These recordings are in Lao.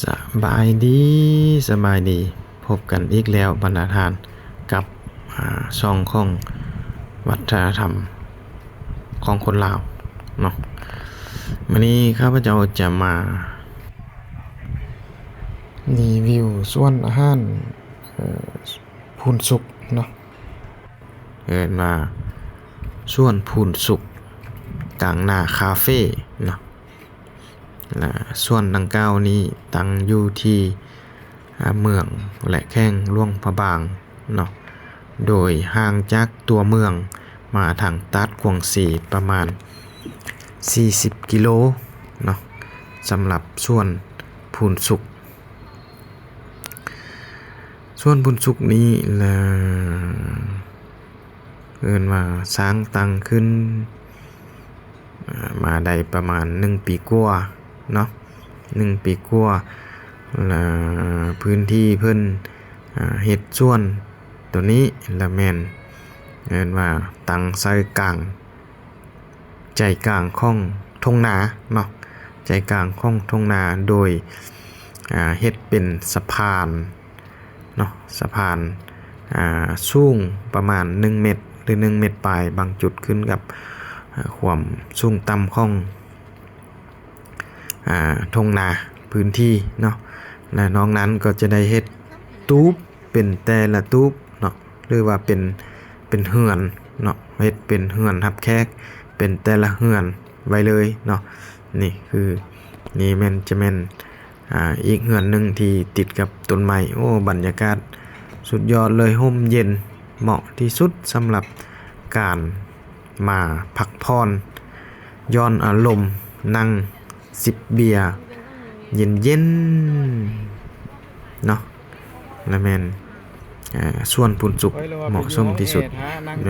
ສະບາຍດີ, ສະບາຍດີ, ພົບກັນອີກແລ້ວບັນດາທ່ານ ກັບ ອາ ຊ່ອງຂອງວັດທະນະທຳຂອງຄົນລາວເນາະ. ມື້ນີ້ຂ້າພະເຈົ້າຈະມາຣີວິວສວນອາຫານ ເອີ ພູນສຸກເນາະ, ເອີ້ນວ່າສວນພູນສຸກກາງນາຄາເຟເນາະ. ແລະ ສວນດັ່ງກ່າວນີ້ຕັ້ງຢູ່ທີ່ ອາ ເມືອງ ແລະ ແຂວງຫຼວງພະບາງເນາະ, ໂດຍຫ່າງຈາກຕົວເມືອງມາທາງຕາດຂວາງເຊປະມານສີ່ສິບກິໂລເນາະ. ສຳລັບສວນພູນສຸກ ສວນພູນສຸກນີ້ລະ ເອີ້ນວ່າສ້າງຕັ້ງຂຶ້ນ ອາ ມາໄດ້ປະມານໜຶ່ງປີກວ່າເນາະ, ໜຶ່ງປີກວ່າ. ລະພື້ນທີ່ເພິ່ນ ອາ ເຮັດສວນໂຕນີ້ລະແມ່ນ ເອີ້ນວ່າຕັ້ງໃສ່ກາງ ໃຈກາງຂອງທົ່ງນາເນາະ, ໃຈກາງຂອງທົ່ງນາ ໂດຍ ອາ ເຮັດເປັນສະພານເນາະ, ສະພານ ອາ ສູງປະມານໜຶ່ງເມັດ ຫຼື ໜຶ່ງເມັດປາຍ, ບາງຈຸດຂຶ້ນກັບ ອາ ຄວາມສູງຕ່ຳຂອງ ອາ ທົ່ງນາພື້ນທີ່ເນາະ. ແລະ ນອກນັ້ນກໍຈະໄດ້ເຮັດຕູບເປັນແຕ່ລະຕູບເນາະ, ຫຼືວ່າເປັນ ເປັນເຮືອນເນາະ, ເຮັດເປັນເຮືອນຮັບແຂກເປັນແຕ່ລະເຮືອນໄວ້ເລີຍເນາະ. ນີ້ຄື ນີ້ແມ່ນ ຈະແມ່ນ ອາ ອີກເຮືອນໜຶ່ງທີ່ຕິດກັບຕົ້ນໄມ້. ໂອ້ ບັນຍາກາດສຸດຍອດເລີຍ, ຮົ່ມເຢັນ ເໝາະທີ່ສຸດສຳລັບການມາພັກຜ່ອນ ຢ່ອນອາລົມ, ນັ່ງ ຈິບເບຍເຢັນໆເນາະ. ລະແມ່ນ ເອີ ສວນພູນສຸກເໝາະສົມທີ່ສຸດໃນ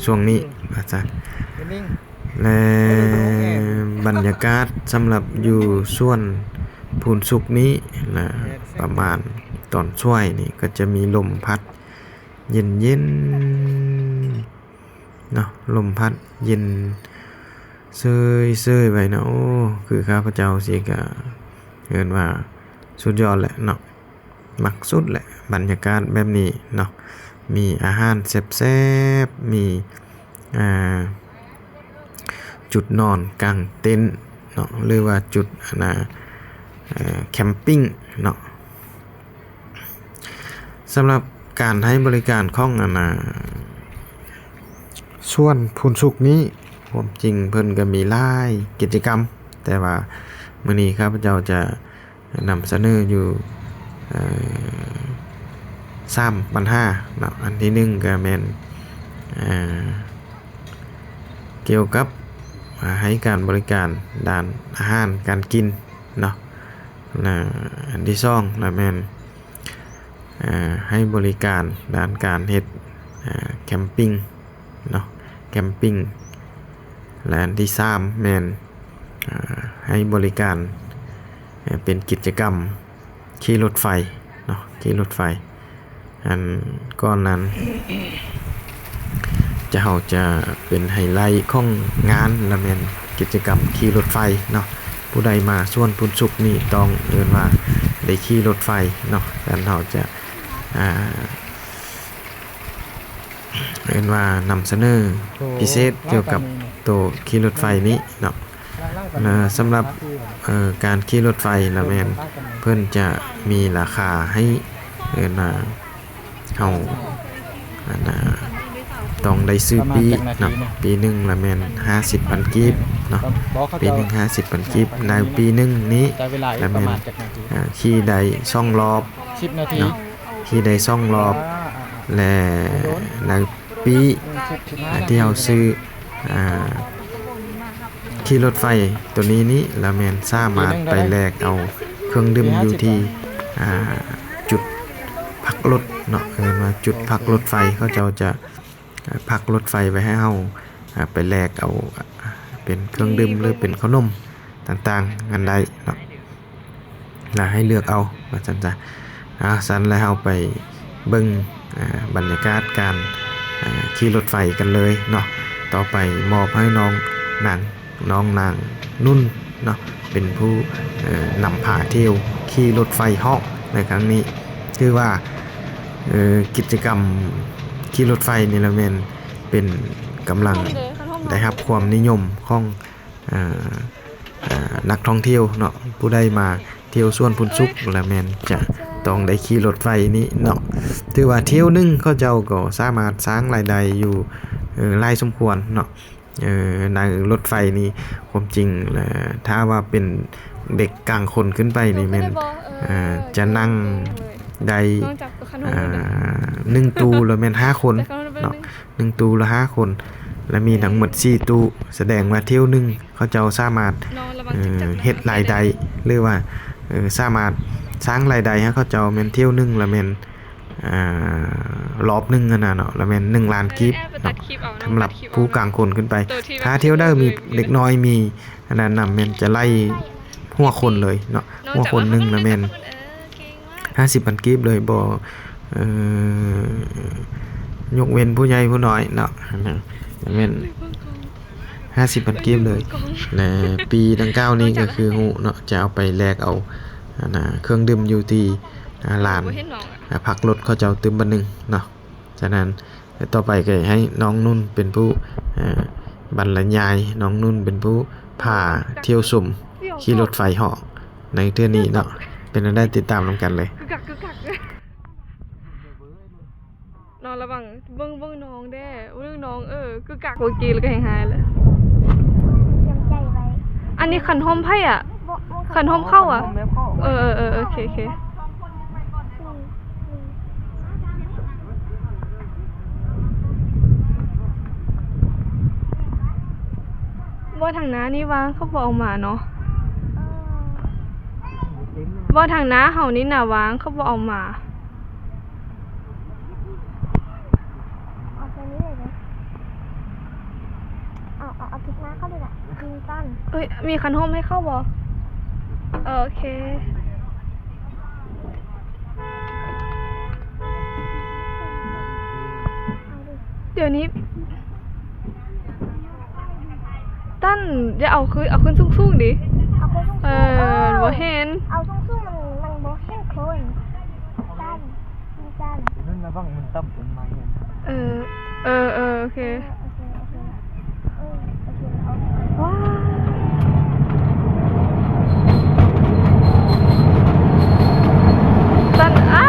ຊ່ວງນີ້ວ່າຊັ້ນ. ແລະ ບັນຍາກາດສຳລັບຢູ່ສວນພູນສຸກນີ້ລະ ປະມານຕອນສວຍນີ້ກໍຈະມີລົມພັດເຢັນໆ ເນາະ, ລົມພັດເຢັນເຊີຍໆໄວ້ເນາະ. ໂອ້ ຄືຂ້າພະເຈົ້າຊີ້ກະເອີ້ນວ່າສຸດຍອດແຫຼະເນາະ, ມັກສຸດແຫຼະບັນຍາກາດແບບນີ້ເນາະ. ມີອາຫານແຊບໆ, ມີ ອ່າ ຈຸດນອນກາງເຕັນເນາະ ຫຼືວ່າຈຸດ ອັນນ່າ ເອີ ແຄມປິງເນາະ. ສຳລັບການໃຫ້ບໍລິການຂອງ ອັນນ່າ ສວນພູນສຸກນີ້ ຄວາມຈິງເພິ່ນກໍມີຫຼາຍກິດຈະກຳ, ແຕ່ວ່າມື້ນີ້ຂ້າພະເຈົ້າຈະນຳສະເໜີຢູ່ ເອີ ສາມບັນຫາເນາະ. ອັນທີໜຶ່ງກໍແມ່ນ ເອີ ກ່ຽວກັບ ອາ ໃຫ້ການບໍລິການດ້ານອາຫານການກິນເນາະ. ລະອັນທີສອງລະແມ່ນ ເອີ ໃຫ້ບໍລິການດ້ານການເຮັດ ເອີ ແຄມປິງເນາະ, ແຄມປິງ. ລະອັນທີສາມແມ່ນ ເອີ ໃຫ້ບໍລິການ ເອີ ເປັນກິດຈະກຳຂີ່ລົດໄຟເນາະ, ຂີ່ລົດໄຟ. ອັນກ່ອນນັ້ນ ຈະ ເຮົາຈະເປັນໄຮໄລຂອງງານລະແມ່ນກິດຈະກຳຂີ່ລົດໄຟເນາະ. ຜູ້ໃດມາສວນພູນສຸກນີ້ຕ້ອງເອີ້ນວ່າໄດ້ຂີ່ລົດໄຟເນາະ. ແລ້ວເຮົາຈະ ອ່າ ເອີ້ນວ່ານຳສະເໜີພິເສດກ່ຽວກັບໂຕຂີ່ລົດໄຟນີ້ເນາະ. ລະສຳລັບ ເອີ ການຂີ່ລົດໄຟລະແມ່ນເພິ່ນຈະມີລາຄາໃຫ້ ເອີ້ນວ່າເຮົາ ອັນນ່າ ຕ້ອງໄດ້ຊື້ປີ້ເນາະ, ປີ້ໜຶ່ງລະແມ່ນຫ້າສິບພັນກີບເນາະ, ປີ້ໜຶ່ງຫ້າສິບພັນກີບ. ໃນປີ້ໜຶ່ງນີ້ລະແມ່ນ ອາ ຂີ່ໄດ້ສອງລອບເນາະ, ຂີ່ໄດ້ສອງລອບ ແລະ ໃນປີ້ ອາ ທີ່ເຮົາຊື້ ອາ ຂີ່ລົດໄຟໂຕນີ້ນີ້ລະແມ່ນສາມາດໄປແລກເອົາເຄື່ອງດື່ມຢູ່ທີ່ ອາ ຈຸດພັກລົດເນາະ, ເອີ້ນວ່າຈຸດພັກລົດໄຟ. ເຂົາເຈົ້າຈະ ອາ ພັກລົດໄຟໄວ້ໃຫ້ເຮົາ ອາ ໄປແລກເອົາ ເປັນເຄື່ອງດື່ມ ຫຼື ເປັນເຂົ້າໜົມຕ່າງໆນັ້ນໄດ້ເນາະ. ລະໃຫ້ເລືອກເອົາວ່າຊັ້ນຊະ. ເອົາ ຊັ້ນລະເຮົາໄປເບິ່ງ ອາ ບັນຍາກາດການ ອາ ຂີ່ລົດໄຟກັນເລີຍເນາະ. ຕໍ່ໄປມອບໃຫ້ນ້ອງນາງ ນ້ອງນາງນຸ່ນເນາະ ເປັນຜູ້ ເອີ ນຳພາທ່ຽວ ຂີ່ລົດໄຟເຫາະໃນຄັ້ງນີ້ ຖືວ່າ ເອີ ກິດຈະກຳຂີ່ລົດໄຟນີ້ລະແມ່ນເປັນກຳລັງໄດ້ຮັບຄວາມນິຍົມຂອງ ເອີ ເອີ ນັກທ່ອງທ່ຽວເນາະ. ຜູ້ໃດມາທ່ຽວສວນພູນສຸກລະແມ່ນຈະຕ້ອງໄດ້ຂີ່ລົດໄຟນີ້ເນາະ. ຖືວ່າທ່ຽວໜຶ່ງເຂົາເຈົ້າກໍສາມາດສ້າງລາຍໄດ້ຢູ່ ເອີ ຫຼາຍສົມຄວນເນາະ. ເອີ ໃນລົດໄຟນີ້ ຄວາມຈິງແລ້ວ ຖ້າວ່າເປັນເດັກກາງຄົນຂຶ້ນໄປນີ້ແມ່ນ ເອີ ຈະນັ່ງໄດ້ ໜຶ່ງຕູ້ລະແມ່ນຫ້າຄົນເນາະ, ໜຶ່ງຕູ້ລະຫ້າຄົນ ລະມີທັງໝົດສີ່ຕູ້. ສະແດງວ່າທ່ຽວໜຶ່ງເຂົາເຈົ້າສາມາດ ເອີ ເຮັດລາຍໄດ້ ຫຼືວ່າ ເອີ ສາມາດສ້າງລາຍໄດ້ໃຫ້ເຂົາເຈົ້າແມ່ນທ່ຽວໜຶ່ງລະແມ່ນ ອ່າ ລອບໜຶ່ງຫັ້ນນະເນາະ ລະແມ່ນໜຶ່ງລ້ານກີບເນາະ ສຳລັບຜູ້ກາງຄົນຂຶ້ນໄປ. ຖ້າທ່ຽວໃດມີເດັກນ້ອຍມີອັນນັ້ນນຳ ແມ່ນຈະໄລ່ຫົວຄົນເລີຍເນາະ, ຫົວຄົນໜຶ່ງລະແມ່ນຫ້າສິບພັນກີບເລີຍ ບໍ່ ເອີ ຍົກເວັ້ນຜູ້ໃຫຍ່ຜູ້ນ້ອຍເນາະ ແມ່ນ ຫ້າສິບພັນກີບເລີຍ. ແລະ ປີ້ດັ່ງກ່າວນີ້ກໍຄືຮູ້ເນາະ ຈະເອົາໄປແລກເອົາ ອັນນ່າ ເຄື່ອງດື່ມຢູ່ທີ່ ອ່າ ຮ້ານ ອ່າ ພັກລົດເຂົາເຈົ້າຕື່ມບາດໜຶ່ງເນາະ. ສະນັ້ນ ຕໍ່ໄປກໍໃຫ້ນ້ອງນຸ່ນເປັນຜູ້ ເອີ ບັນລະຍາຍ, ນ້ອງນຸ່ນເປັນຜູ້ພາທ່ຽວຊົມຂີ່ລົດໄຟເຫາະໃນເທື່ອນີ້ເນາະ. ເປັນແນວໃດ ຕິດຕາມນຳກັນເລີຍ. ນ້ອງລະວັງ ເບິ່ງ ເບິ່ງນ້ອງແດ່ ເບິ່ງນ້ອງ ເອີ ກຶກກັກ ເມື່ອກີ້ແລ້ວກໍແຮງຮ້າຍແລ້ວ. ຕຽມໃຈໄວ້ ອັນນີ້ຂັນຫົມໃຜອະ? ບໍ່ ບໍ່ ຂັນຫົມເຂົາອະ? ເອີ ເອີ ເອີ ໂອເຄ ໂອເຄ. ບໍ່ ທາງໜ້ານີ້ວ່າງ ເຂົາບໍ່ເອົາມາເນາະ. ບໍ່ ທາງໜ້າເຮົານີ້ນະວ່າງ ເຂົາບໍ່ເອົາມາ. ເອົາຕົວນີ້ເລີຍເດີ ເອົາ ເອົາ ເອົາທິດໜ້າເຂົານີ້ແຫຼະ ຍິງຕັນ. ເອີຍ ມີຄັນຮົ່ມໃຫ້ເຂົາບໍ່? ໂອເຄ. ດຽວນີ້ ຕັນ ຢ່າເອົາຂຶ້ນ ເອົາຂຶ້ນສູງໆ ດິ. ເອົາຂຶ້ນສູງໆ ເອີ ເອີ ບໍ່ເຫັນ. ເອົາສູງໆ ມັນ ມັນບໍ່ເຫັນຄົນ ຕັນ ຈັນ ເອີ ເອີ ເອີ ໂອເຄ. ວ້າ ຕັນ ອ້າ.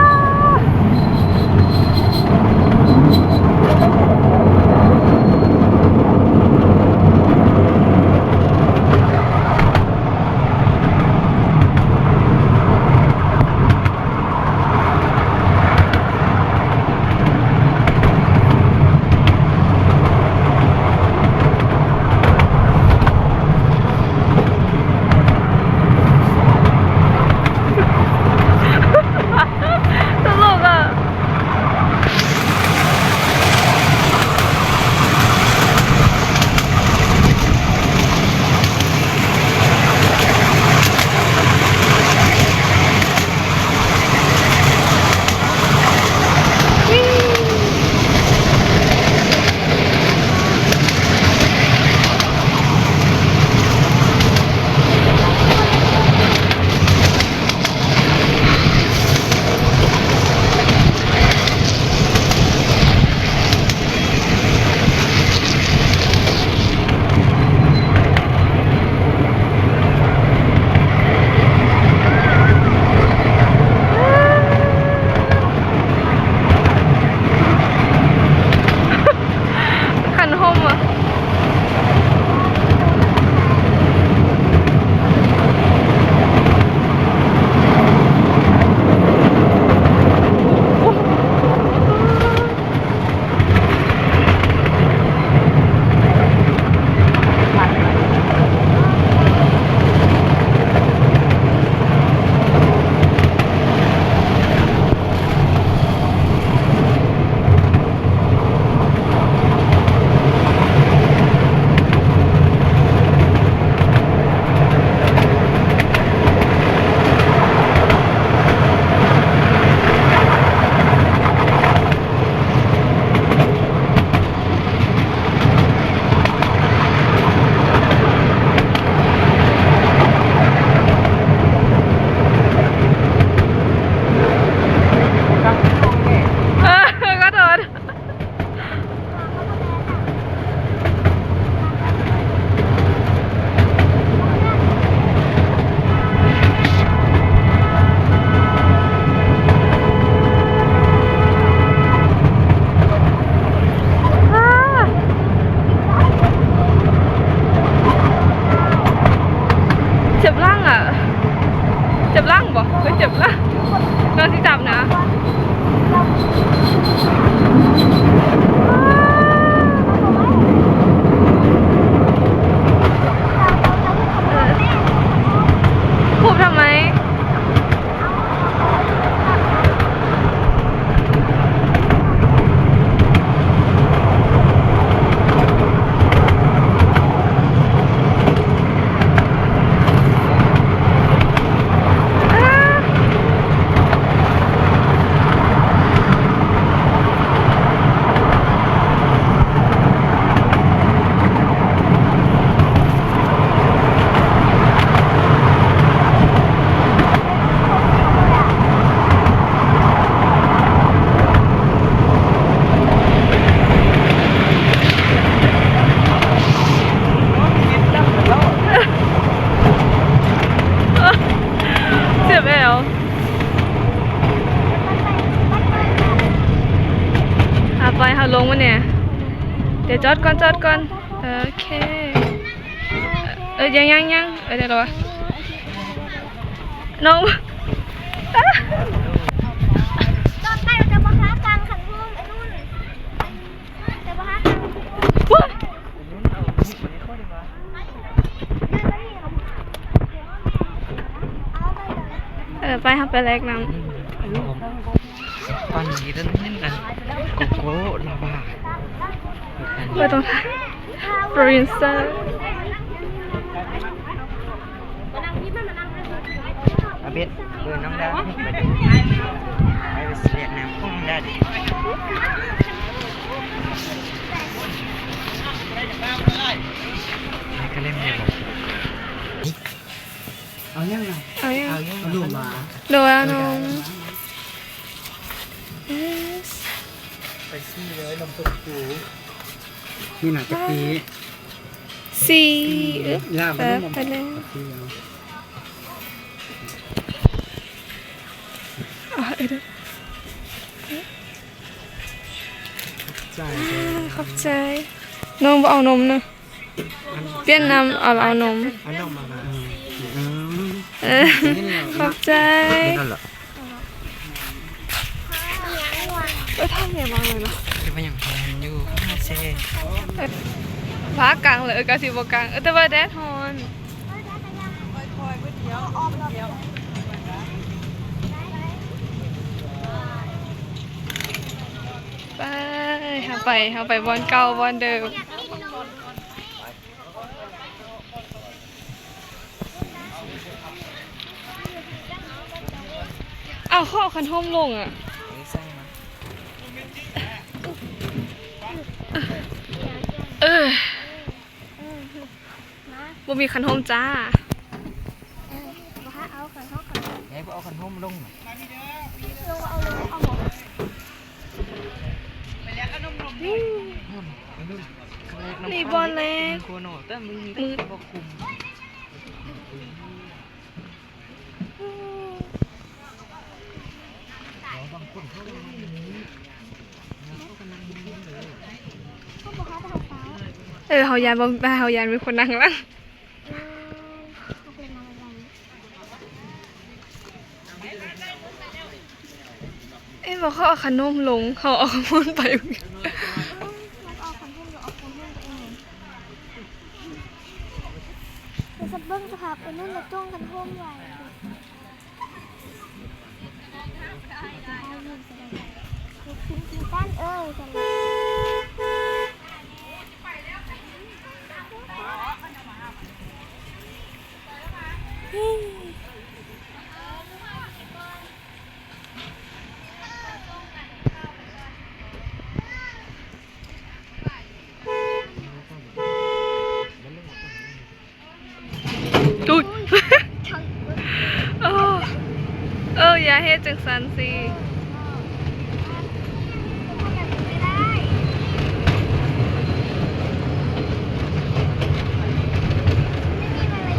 ຈັບຫຼັງບໍ່? ເອີ ຈັບຫຼັງ. ນ້ອງຊິຈັບນະ. ເອີ ຮູບທຳໄມ? ເຈັບແອວ. ອາ ໄປ ເຮົາລົງມາແດ່. ດຽວຈອດກ່ອນ ຈອດກ່ອນ. ໂອເຄ. ເອີ ຍັງ ຍັງ ຍັງ. ເອີ ດຽວລະວະ ນ້ອງ. ຈອດໄປ ຈະບໍ່ຫາກາງຄັນໂຮມ ໄອ້ນຸ່ນ ຈະບໍ່ຫາກາງ. ເອີ ໄປ ເຮົາໄປແລກນ້ຳ. ຕອນນີ້ເດີ ໂກໂກ້ລາວາ ບໍ່ຕ້ອງ ໂປຣດິວເຊີ ອາເບັດ ເອີ ນ້ອງດາ ໄປ ໄປຊິແລກນ້ຳຂອງນ້ອງດາເດ້. ເອົາຫຍັງນະ? ເອົາຫຍັງ? ເອົານົມມາ. ໂດຍ ເອົານົມ. ໄປຊີ້ເລີຍ ນົມຕົກປູ. ນີ້ນະ ກະປິ ສີ່ ອືມ ເອີ ໄປແລ້ວ. ອໍ ເອີ ຂອບໃຈ ຂອບໃຈ. ນ້ອງບໍ່ເອົານົມນະ? ປ່ຽນນ້ຳ ເອົາ ເອົານົມ. ເອົານົມມາ. ເອີ ຂອບໃຈ. ເອີ ທາງນີ້ມາເລີຍເນາະ. ວ່າຫຍັງຢູ່ ພາກາງເລີຍ ກະຊິບໍ່ກາງ. ເອີ ແຕ່ວ່າແດດຮ້ອນ. ໄປ ເຮົາໄປ ເຮົາໄປບ່ອນເກົ່າ ບ່ອນເດີມ. ເອົາ ຂໍເອົາຄັນຮົ່ມລົງອະ. ເອີ ບໍ່ມີຄັນຮົ່ມຈ້າ. ເອີ ບໍ່ຫາເອົາຄັນຮ່ມ ເອົາຄັນຮົ່ມລົງ. ລົງ ເອົາລົງ ເອົາບໍ່? ນີ້ບ່ອນແລກ. ເອີ ເຮົາຢ້ານບໍ່ ເຮົາຢ້ານມີຄົນນັ່ງຫຼັງ. ເອີ ເອີ ບໍ່ ເຂົາເອົາຂະໜົມລົງ ເຮົາເອົາຂະໜົມໄປ. ເອີ ມັນເອົາຂະໜົມ ເອົາຂະໜົມໄປເອງ. ເບິ່ງສະພາບອັນນັ້ນລະ ຈ້ອງຂະໜົມໄວ້. ໂອ້ ເອີ ຢ່າເຮັດຈັ່ງຊັ້ນຊິ.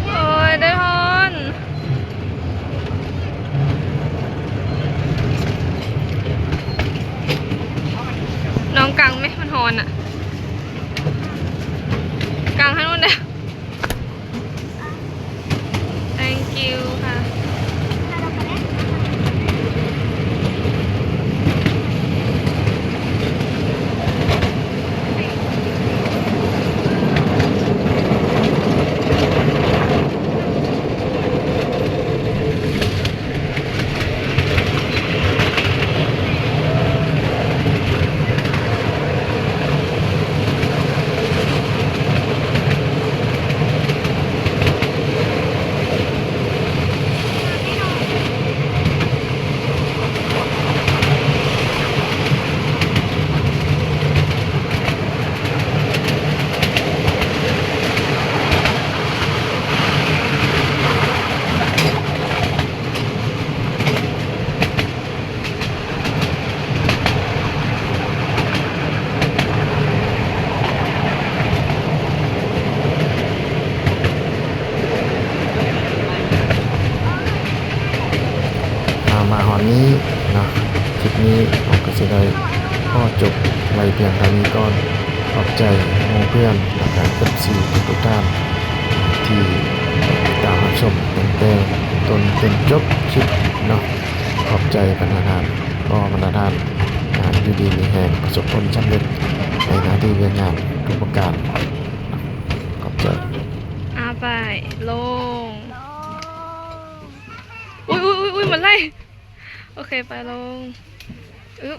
ໂອ້ຍ ແດດຮ້ອນ. ນ້ອງກາງແມະ ມັນຮ້ອນອະ. ກາງໃຫ້ໜູແດ່. Thank you ຄ່ະ. ມາຮອດນີ້ເນາະ ຄລິບນີ້ເຮົາກໍຊິໄດ້ຂໍຈົບໄວ້ພຽງເທົ່ານີ້ກ່ອນ. ຂອບໃຈໝູ່ເພື່ອນ ແລະກະເອັຟຊີທຸກໆທ່ານ ທີ່ຕິດຕາມຮັບຊົມຕັ້ງແຕ່ຕົ້ນຈົນຈົບຄລິບເນາະ. ຂອບໃຈບັນດາທ່ານ ຂໍບັນດາທ່ານ ອ່າ ຢູ່ດີມີແຮງ ປະສົບຜົນສຳເລັດໃນໜ້າທີ່ວຽກງານທຸກປະການ. ຂອບໃຈ. ອາ ໄປ ລົງ. ອຸ້ຍ ອຸ້ຍ ອຸ້ຍ ອຸ້ຍ ມັນໄລ່. ໂອເຄ ໄປລົງ. ອຶບ.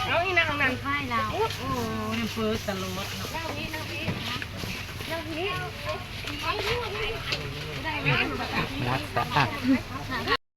ເອົາອີ່ນັ່ງນັ້ນ ໄປລາວ. ໂອ້ ຍັງເປີດຕະຫຼອດເນາະ. ມາສະອາດ.